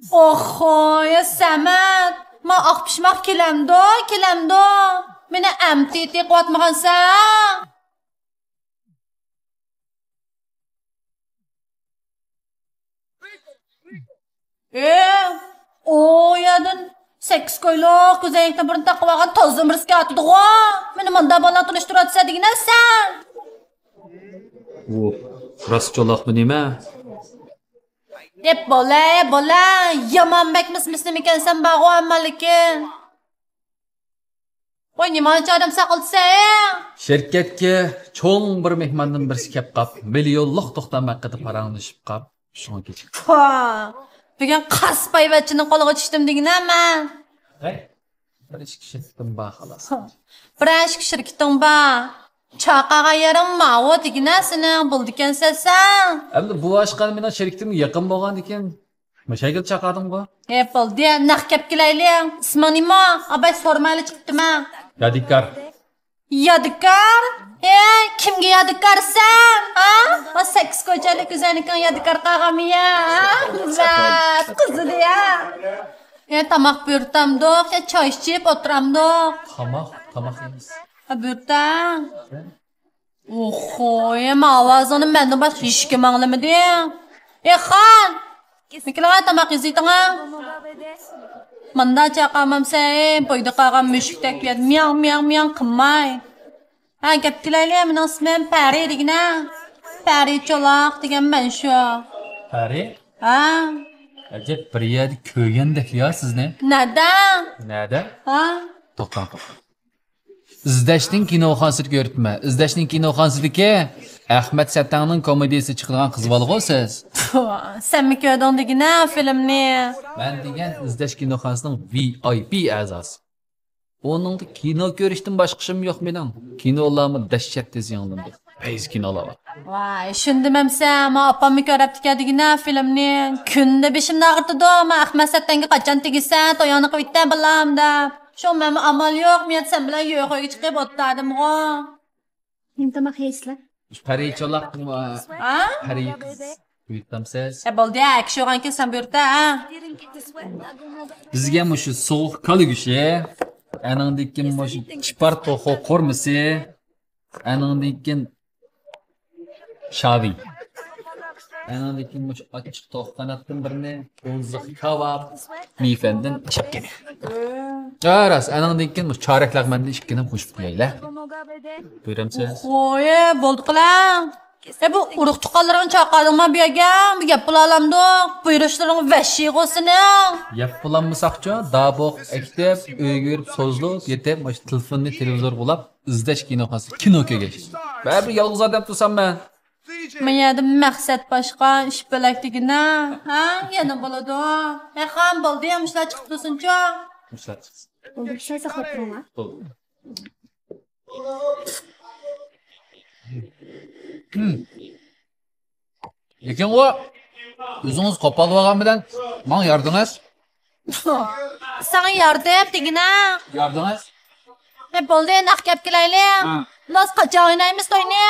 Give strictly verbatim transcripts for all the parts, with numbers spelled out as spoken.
ئوخو، يا سەمەت، ما ئاق پىشماق كېلەمدۇ، كېلەمدۇ؟ مېنى ئەمتى قىلىۋاتمىغانسەن؟ ئى، ئۇ يەردىن سەككىز كويلۇق كۆزەينەكنى بۇرۇن تاقىۋالغان تازا بىرسىكى ئاتىدىغۇ. مېنى مۇنداق بالا تونۇشتۇرۇۋاتىسەن دېگىنە سەن. ئۇ راست چولاقمۇ نېمە؟ دەپ بولە، بولە. يامان بەك مىس-مىس نېمىكەنسەن بارغۇ ئەمما لېكىن. ۋاي، نېمانچە ئادەم ساقلىتىسەن، ھە؟ شىركەتكە چوڭ بىر مېھماندىن بىرسى كەپ قاپ، مىليونلۇق توختام ھەققىدە پاراڭلىشىپ قاپ، شۇڭا كېچىكتى. پۇ، بۈگۈن قاسپايۋەتچىنىڭ قولىغا چۈشتۈم دېگىنە مەن. ھەي، بىر ئىككى شىركىتىم بار، خالاس. بىر ئىككى شىركىتىڭ بار. چاقىغان يېرىڭ ماۋۇ دېگىنە سېنىڭ، بولىدىكەنسەن سەن. ئەمدى بۇ ئاشقان مېنىڭ شىركىتىمگە يېقىن بولغاندىكىن، مۇشەگىل چاقادىمغۇ؟ ھە، بولدى، نەق گەپ كېلەيلى. ئىسمىڭ نېمە؟ ئاباي سورىمايلا چىقىپتىمەن. يادىكار. يادىكار؟ ھە، كىمگە يادىكارسەن؟ ھە؟ ما سەككىز كوچەلىك كۆزەينىكىڭ يادىكار قالغانمۇ يا؟ ھە؟ قىزىل يا. ھە، تاماق بۇيرۇتامدۇق، يا چاي ئىچىپ ئولتۇرامدۇق؟ تاماق، تاماق يەيمىز. ھە، بۇيرۇتاڭ. ئوخۇ، ئەمما ئاۋازىڭنى مەندىن باشقا ھېچكىم ئاڭلىمىدى. ئى خان! مىكىلغا تاماق يېزىۋېتىڭا. ماندا چاقامامسەن، ئى، بويدا قالغان مۈشۈكتەك بۇ يەردە مىياڭ، مىياڭ، مىياڭ قىلماي. ھە، گەپ كېلەيلى، مېنىڭ ئىسمىم پەرى دېگىنە. پەرى چولاق دېگەن مەن شۇ. پەرى؟ ھە. ئەجەب بىر يەردە كۆرگەندەك يا سىزنى. نەدە؟ نەدە؟ ھە. توختاڭ، توختاڭ. ئىزدەشنىڭ كىنوخانىسىدا كۆرۈپتىمەن. ئىزدەشنىڭ كىنوخانىسىدىكى ئەخمەت سەتەڭنىڭ كومېدىيىسى چىقىدىغان قىز بالىغۇ سىز؟ پۇ، سەنمۇ كۆردۈڭ دېگىنە فىلىمنى. مەن دېگەن ئىزدەش كىنوخانىسىنىڭ ۋى ئاي پى ئەزاسى. ئۇنىڭدا كىنو كۆرۈشتىن باشقا ئىشىم يوق مېنىڭ. كىنولارمۇ دەھشەت تېز يېڭىلىنىدۇ. پەيزى كىنولار بار. ۋاي، شۇندىمۇ ئەمسە، ما ئاپاممۇ كۆرۈپتىكەن دېگىنە فىلىمنى. كۈندە بېشىمنى ئاغرىتىدۇ، ما ئەخمەت سەتەڭگە قاچان تېگىسە، تويۇڭنى قىلىۋېتە بالام دەپ. شۇڭا مەنمۇ ئامال يوق، مۇ يەردە سەن بىلەن يۆخۆگە چىقىپ ئولتۇردۇمغۇ. نېمە تاماق يەيسىلەر؟ پەرى چولاق، ھە؟ پەرى قىز. بۇيرۇتامسىز؟ ھە، بولدى، ھە، كىشى بولغانكىن سەن بۇيرۇت، ھە؟ بىزگە مۇشۇ سوغۇق كالا گۆشى، ئەنىڭدىن كېيىن مۇشۇ چىپار توخۇ قورۇمىسى، ئەنىڭدىن كېيىن شاۋى. ئەنىڭدىن كېيىن مۇشۇ ئاچچىق توخۇ قاناتتىن بىرنى، ئوزۇق كاۋاپ، مىفەندىن ئىشەپكىنى. ھە، راست، ئەنىڭدىن كېيىن مۇشۇ چارەك لەغمەندىن ئىككىنى قوشۇپ قويايلى. بۇيرۇمسىز؟ خوي، بولدى قىلە. ئە، بۇ ئۇرۇق تۇغقانلىرىڭنى چاقىردىڭما بۇ يەرگە؟ بۇ گەپ بولالامدۇ؟ بۇيرۇشلىرىڭ ۋەھشىيغۇ سېنىڭ. يەپ بولالمىساقچۇ، دابۇق ئەكېتىپ، ئۆيگە بېرىپ سوزۇلۇپ يېتىپ، مۇشۇ تېلېفوننى تېلېۋىزورغا ئۇلاپ، ئىزدەش كىنوخانىسىدا كىنو كۆرگەچ. بەرىبىر يالغۇز ئادەم تۇرسام مەن. ما يەردە مەقسەت باشقا، ئىش بۆلەك دېگىنە. ھە، يەنە بولىدۇ. ھە، خان بولدى، مۇشۇلار چىقىپ تۇرسۇنچۇ. مۇشۇلار چىقسۇن. بولدى، چاي ساقلاپ تۇرۇڭلار. بولدى. لېكىن ئۇ ئۆزىڭىز قوپال بولغان بىلەن ماڭا ياردىڭىز. ساڭا ياردەم دېگىنە. ياردىڭىز؟ ھە، بولدى، نەق گەپ كېلەيلى. ھە. بىز قاچان ئوينايمىز توينى؟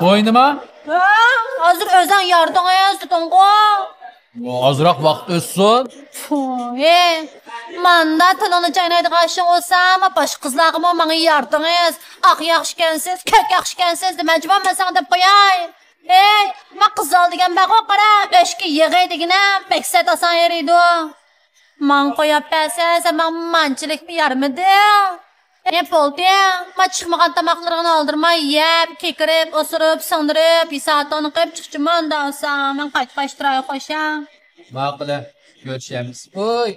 توينىما؟ ھە، ھازىر ئۆزۈڭ ياردىڭىز دېدىڭغۇ. ئازراق ۋاقىت ئۆتسۇن. پۇ، ھە. ماندا تىلىڭنى چاينايدىغان ئىشىڭ بولسا، ما باشقا قىزلارغىمۇ ماڭا ياردىڭىز. ئاق ياخشىكەنسىز، كۆك ياخشىكەنسىز دېمەيچۇ، مەن ساڭا دەپ قوياي. ھەي، ما قىزال دېگەن بارغۇ، قارا، ئۆچكە يېغى دېگىنە، مەقسەت ئاسان ئېرىيدۇ. ماڭا قويۇپ بەرسە، سەن ماڭا مانچىلىكمۇ يارىمىدى. ھەي، بولدى، ما چىقمىغان تاماقلىرىڭنى ئالدىرىماي يەپ، كېكىرىپ، ئوسۇرۇپ، سىڭدۈرۈپ، ھېساباتىڭنى قىلىپ چىقچىما ئاندا بولسا، مەن قايتقاچ تۇراي خوشا. ماقۇل، كۆرۈشەمىز. ۋوي.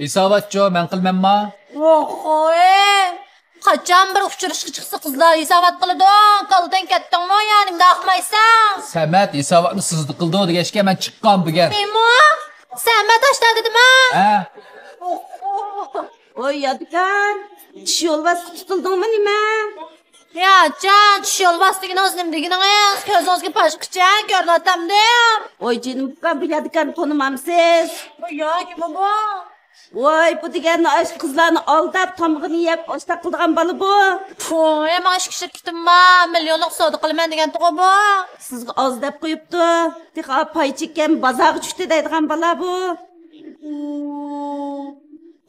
ھېساباتچۇ، مەن قىلمەنما؟ ۋوي، قاچان بىر ئۇچرىشىشقا چىقسا قىزلار ھېسابات قىلىدۇ؟ كالىدىن كەتتىڭمۇ يا نېمىدە ئاقمايسەن؟ سەمەت ھېساباتنى سىزدا قىلىدۇ دېگەچكە مەن چىققان بۈگۈن. نېمە؟ سەمەت ئاشتا دېدىما؟ ھە. ۋوي يادىكار، چۈش يولۋاسلىققا تۇتۇلدۇڭمۇ نېمە؟ يا ئاچا، چۈش يولۋاس دېگىنىڭىز نېمە دېگىنىڭىز؟ كۆزىڭىزگە باشقىچە كۆرۈنۈۋاتامدۇ؟ ۋوي جېنىم ئۇكام، بۇ يادىكارنى تونۇمامسىز؟ يا، كىم بۇ؟ ۋاي، بۇ دېگەن ئاشۇ قىزلارنى ئالداپ، تامىقىنى يەپ، ئاشتاق قىلىدىغان بالا بۇ. پۇ، ئەي، ماڭا ئىچكى شىركىتىم بار، مىليونلۇق سودا قىلىمەن دېگەنتىغۇ بۇ. سىزگە ئاز دەپ قويۇپتۇ. تېخى پاي چېكىم بازارغا چۈشتى دەيدىغان بالا بۇ.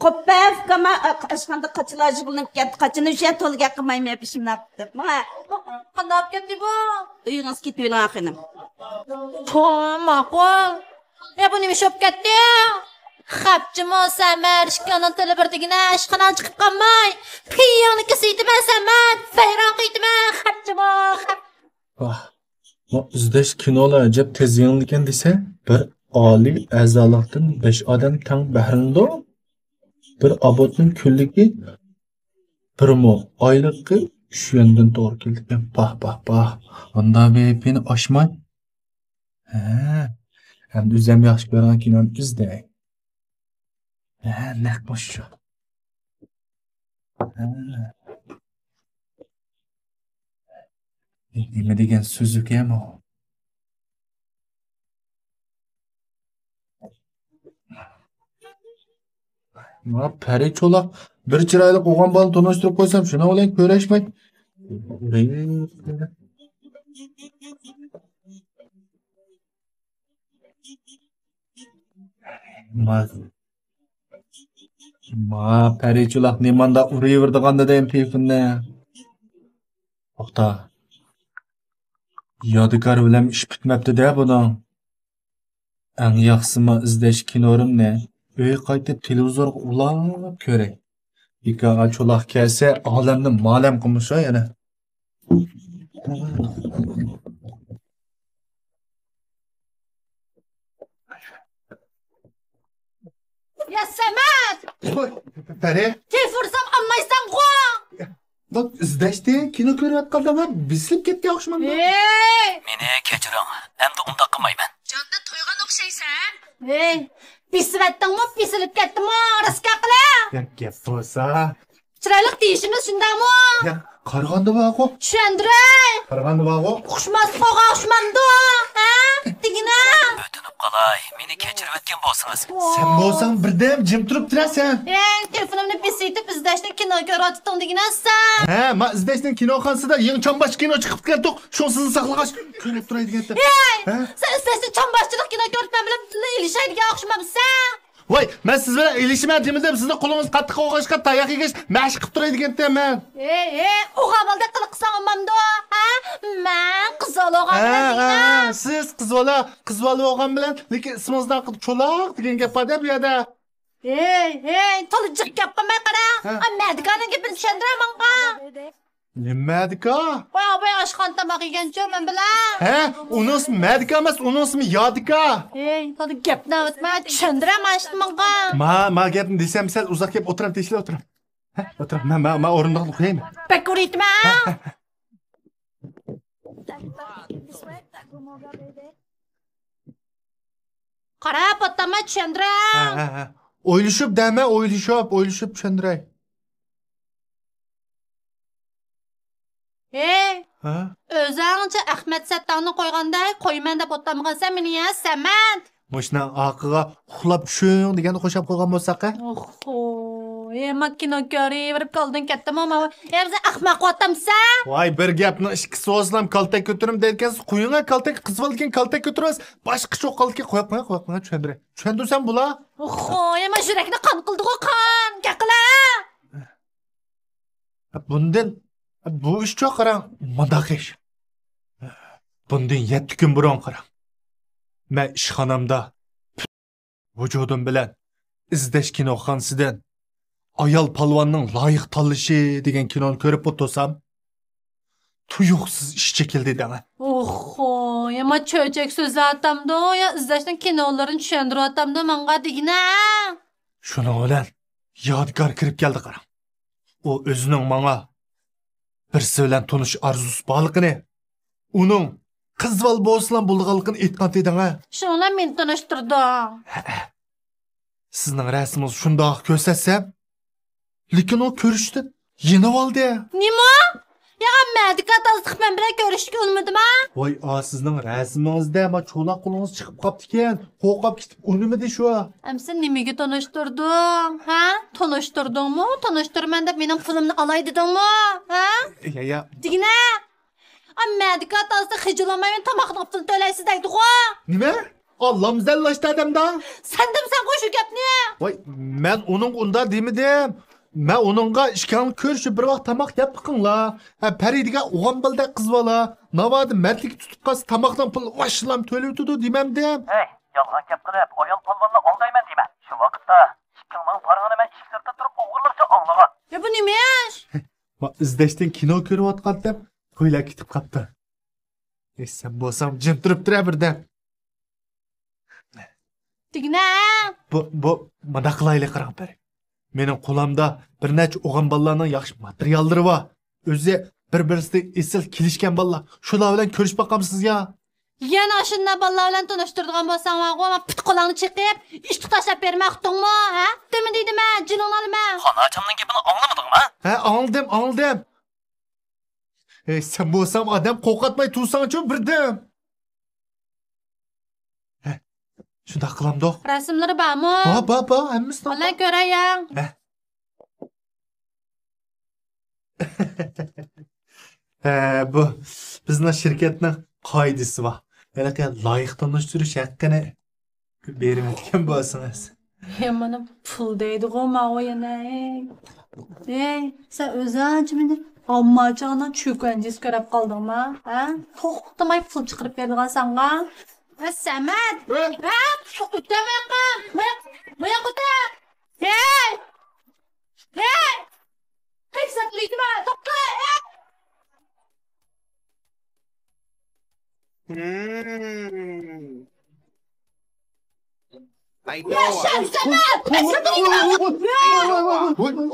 قوپپە، ئۇكام، ئاشخانىدا قاچىلار يىغىلىپ كەتتى. قاچىنى ئۈچۈن تولا گەپ قىلمايمەن، بېشىمنى ئاغرىتىپ. ماڭا. قانداق كەتتى بۇ؟ ئۆيىڭىزگە كېتىۋېلىڭ، خېنىم. پۇ، ماقۇل. يا، بۇ نېمە ئىش بولۇپ كەتتى؟ خەپچىمۇ سەمەت، ئىككىڭنىڭ تىلى بىر دېگىنە، ئىشخاناڭ چىقىپ قالماي. پېيىڭنى كېسىۋېتىمەن سەمەت، ۋەيران قىلىۋېتىمەن، خەپچىمۇ، خەپ. ۋاھ، بۇ ئىزدەش كىنولار ئەجەب تېز يېڭىلىدىكەن دېسە، بىر ئالىي ئەزالىقتىن بەش ئادەم تەڭ بەھرىلىنىدۇ. بىر ئابوتنىڭ كۈنلۈكى، بىر مو ئايلىقى ئۈچ يۈەندىن توغرا كېلىدىكەن. پاھ، پاھ، پاھ. ئاندا بىپىنى ئاشماي. ھە، ئەمدى ئۆزۈم ياخشى كۆرىدىغان كىنونى ئىزدەي. ھە، نەق مۇشۇ. ھە. نېمە دېگەن سۈزۈك ئەمۇ؟ ما پەرى چولاق بىر چىرايلىق ئوغان بالىنى تونۇشتۇرۇپ قويسام، شۇنىڭ بىلەن كۆرۈشمەي. ما، ما پەرى چولاق نېمانداق ئۇرۇۋېرىدىغان دېدىم پىفىننى. توختا. يادىكار بىلەن ئىش پۈتمەپتۇ-دە بۇنىڭ. ئەڭ ياخشىسى ما ئىزدەش كىنورۇمنى ئۆيگە قايتىپ تېلېۋىزورغا ئۇلاپ كۆرەي. بىكارغا چولاق كەلسە ئالەمنى مالەم قىلمىسا يەنە. يا سەمەت! ۋوي، پەرى! تېلېفون ئۇرسام ئالمايسەنغۇ! بۇ ئىزدەشتى، كىنو كۆرۈۋاتقاندا بېسىلىپ كەتكەن ئوخشىمامدۇ؟ ھەي! مېنى كەچۈرۈڭ، ئەمدى ئۇنداق قىلمايمەن. جاندىن تويغان ئوخشايسەن. ھەي، بېسىۋەتتىڭمۇ، بېسىلىپ كەتتىمۇ، راست گەپ قىلە. يا، گەپ بولسا. چىرايلىق دېيىشىمىز شۇنداقمۇ؟ يا، قارىغاندا بارغۇ. چۈشەندۈرەي. قارىغاندا بارغۇ. ئۇقۇشماسلىق بولغان ئوخشىمامدۇ؟ ھە؟ دېگىنە. ئۆتۈنۈپ قالاي، مېنى كەچۈرۈۋەتكەن بولسىڭىز. سەن بولساڭ بىردەم جىم تۇرۇپ تۇرىسەن. ھەي، تېلېفونۇمنى بېسىۋېتىپ ئىزدەشنىڭ كىنو كۆرۈۋاتىتتىڭ دېگىنە سەن. ھە، ما ئىزدەشنىڭ كىنوخانىسىدا يېڭى چامباشچى كىنو چىقىپتىكەنتۇق، شۇنى سىزنى ساقلىغاچ كۆرۈپ تۇراي دېگەنتىم. ھەي، ھە؟ سەن ئىزدەشتىن چامباشچىلىق كىنو كۆرۈپ مەن بىلەن بىللە ئېلىشەي دېگەن ئوخشىمامسەن؟ ۋاي، مەن سىز بىلەن ئېلىشىمەن دېمىدىم، سىزنىڭ قولىڭىز قاتتىق بولغاچقا تاياق يېگەچ مەشىق قىلىپ تۇراي دېگەنتىم مەن. ھەي، ھەي، ئوغان بالىدەك قىلىق قىلساڭ بولمامدۇ؟ ھە؟ مەن قىز بالا بولغان ھە، بىلەن ھە، دېگىنە. ھە، سىز قىز بالا، قىز بالا بولغان بىلەن، لېكىن ئىسمىڭىزنىڭ ئارقىدا چولاق دېگەن گەپ بار-دە بۇ يەردە. ھەي، ھەي، تولا جىق گەپ قىلماي قارا. ھە. ئا، مەدىكارنىڭ گېپىنى چۈشەندۈرە ماڭا. نېمە مەدىكار؟ ۋاي، ئاباي ئاشخانا تاماق يېگەنچۇ مەن بىلەن. ھە؟ ئۇنىڭ ئىسمى مەدىكار ئەمەس، ئۇنىڭ ئىسمى يادىكار. ھەي، تولا گەپنى ئاۋۇتما، چۈشەندۈرە مانا شۇنى ماڭا. ما، ما گەپنى دېسەم سەل ئۇزاق گەپ ئولتۇرۇپ تېشىلەپ ئولتۇرۇڭ. ھە، ئولتۇرۇڭ. مەن، مەن، مەن ئورۇندۇقنى قويايمەن. بەك ئۇرۇيتتىمەن. ھە، ھە، ھە. قاراپ ئولتۇرما، چۈشەندۈرە. ھە، ھە، ھە. ئويلىشىپ دەمە، ئويلىشىپ، ئويلىشىپ چۈشەندۈرەي. ھەي، ھە؟ ئۆزۈڭچە ئەخمەت سەتتاڭنى قويغاندەك قويىمەن دەپ ئولتۇرمىغانسەن مېنى يا، سەمەت. مۇشۇنىڭ ئارقىغا ئۇخلاپ چۈشۈڭ دېگەننى قوشاپ قويغان بولساق ھە؟ ئوخو، ھەي، ما كىنو كۆرۈۋېرىپ كالدىڭ كەتتىمۇ ماۋۇ. ھەي، سەن ئەخمەق قىلىۋاتامسەن؟ ۋاي، بىر گەپنىڭ ئىككىسى بولسىلا كالتەك كۆتۈرۈم دەيدىكەنسىز، قويۇڭە كالتەك، قىز بالىكەن كالتەك كۆتۈرمەس. باشقىچە قالدىكەن، قويۇپ قويۇڭ، قويۇپ قويۇڭ، چۈشەندۈرەي. چۈشەندۈرسەم بولا؟ ئوخو، ھەي، ما يۈرەكنى قان قىلدىغۇ قان، گەپ قىلە. بۇندىن، بۇ ئىشچۇ قاراڭ، مۇنداق ئىش. بۇندىن يەتتە كۈن بۇرۇن قاراڭ. مەن ئىشخانامدا ۋۇجۇدۇم بىلەن ئىزدەش كىنوخانىسىدىن ئايال پالۋاننىڭ لايىق تاللىشى دېگەن كىنونى كۆرۈپ ئولتۇرسام، تۇيۇقسىز ئىچ چېكىلدى دەڭە. ئوخو، يا ما چۆچەك سۆزلەۋاتامدۇ، يا ئىزدەشنىڭ كىنولىرىنى چۈشەندۈرۈۋاتامدۇ ماڭا دېگىنە. شۇنىڭ بىلەن يادىكار كىرىپ كەلدى قاراڭ. ئۇ ئۆزىنىڭ ماڭا بىرسى بىلەن تونۇشۇش ئارزۇسى بارلىقىنى، ئۇنىڭ قىز بالا بولسىلا بولىدىغانلىقىنى ئېيتقانتى دەڭە. شۇنىڭ بىلەن مېنى تونۇشتۇردۇڭ. ھەئە. سىزنىڭ رەسىمىڭىزنى شۇنداق كۆرسەتسەم، لېكىن ئۇ كۆرۈشتىن يېنىۋالدى. نېمە؟ يا مەدىكا تازىلىق مەن بىلەن كۆرۈشكە ئۇنىمىدىما؟ ۋاي ئا، سىزنىڭ رەسىمىڭىزدە ما چولا قولىڭىز چىقىپ قاپتىكەن، قورقۇپ كېتىپ ئۇنىمىدى شۇ. ئەمسە نېمىگە تونۇشتۇردۇڭ؟ ھە؟ تونۇشتۇردۇڭمۇ؟ تونۇشتۇرىمەن دەپ مېنىڭ پۇلۇمنى ئالاي دېدىڭمۇ؟ ھە؟ يا، يا. دېگىنە! ئا، مەدىكا تازىسى خىجىللانمايمەن، تاماقنىڭ پۇلىنى تۆلەيسىز دەيدىغۇ. نېمە؟ ئاللام زەللاشتا ئادەمدا. سەن دېمىسەنغۇ شۇ گەپنى. ۋاي، مەن ئۇنىڭغا ئۇنداق دېمىدىم. مەن ئۇنىڭغا ئىككىڭلار كۆرۈشۈپ بىر ۋاق تاماق يەپ بېقىڭلار. ھە، پەرى دېگەن ئوغان بالىدەك قىز بالا. ناۋادا مەردلىكى تۇتۇپ قالسا تاماقنىڭ پۇلىنى ۋاشلام تۆلىۋېتىدۇ دېمەمدىم. ھەي، يالغان گەپ قىلىپ ئايال پالۋاننى ئالدايمەن دېمە. شۇ ۋاقىتتا ئىككىڭلارنىڭ پارىڭىنى مەن ئىشىك سىرتىدا تۇرۇپ ئوغرىلىقچە ئاڭلىغان. يا بۇ نېمە ئىش؟ ما ئىزدەشتىن كىنو كۆرۈۋاتقانتىم، كويلا كېتىپ قاپتۇ. ئەي، سەن بولساڭ جىم تۇرۇپ تۇرە بىردەم. دېگىنە! بۇ، بۇ، مۇنداق قىلايلى، قاراڭ پەرى. مېنىڭ قولامدا بىر نەچچە ئوغان بالىلارنىڭ ياخشى ماتېرىياللىرى بار. ئۆزى بىر-بىرسىدىن ئېسىل كېلىشكەن بالىلار. شۇلار بىلەن كۆرۈشۈپ باقامسىز يا؟ يەنە ئاشۇنداق بالىلار بىلەن تونۇشتۇرىدىغان بولساڭ بارغۇ، مانا پۇت قولۇڭنى چېقىپ، ئىشتىك تاشلاپ بېرىمەن، ئۇقتۇڭمۇ؟ ھە؟ ئۇقتىمۇ دېدىم مەن، جېنىڭنى ئالىمەن. خان ئاچامنىڭ گېپىنى ئاڭلىمىدىڭمۇ؟ ھە، ئاڭلىدىم، ئاڭلىدىم. ھەي، سەن بولسام ئادەم قورقاتماي تۇرساڭچۇ بىردەم. ھە، شۇنداق قىلامدۇق. رەسىملىرى بارمۇ؟ بار، بار، بار، ھەممىسى بار. ئالاي كۆرەي يەڭ. ھە. ھە، بۇ بىزنىڭ شىركەتنىڭ قائىدىسى بار. ھېلىقى لايىق تونۇشتۇرۇش ھەققىنى بېرىۋەتكەن بولسىڭىز. ھە، مانا پۇل دەيدىغۇ ماۋۇ يەنە. ھەي، سەن ئۆزۈڭچە مېنى ئامماچىڭنىڭ چۆكۈنچىسى كۆرۈپ قالدىڭما؟ ھە؟ توختىماي پۇل چىقىرىپ بېرىدىغان ساڭا. ھە، سەمەت. ھە؟ ھە؟ ئۆتە ماياققا. ماياق، ماياق ئۆتە. ھەي! ھەي! ھەي، سەن ئۆيدىما؟ توختا! ھەي!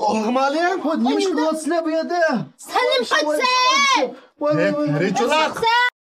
ئالغىمالىم، نېمە ئىش قىلىۋاتىسىلەر بۇ يەردە؟ سەن نېمە قىلىسەن؟ ۋاي، ۋاي، ۋاي، ۋاي.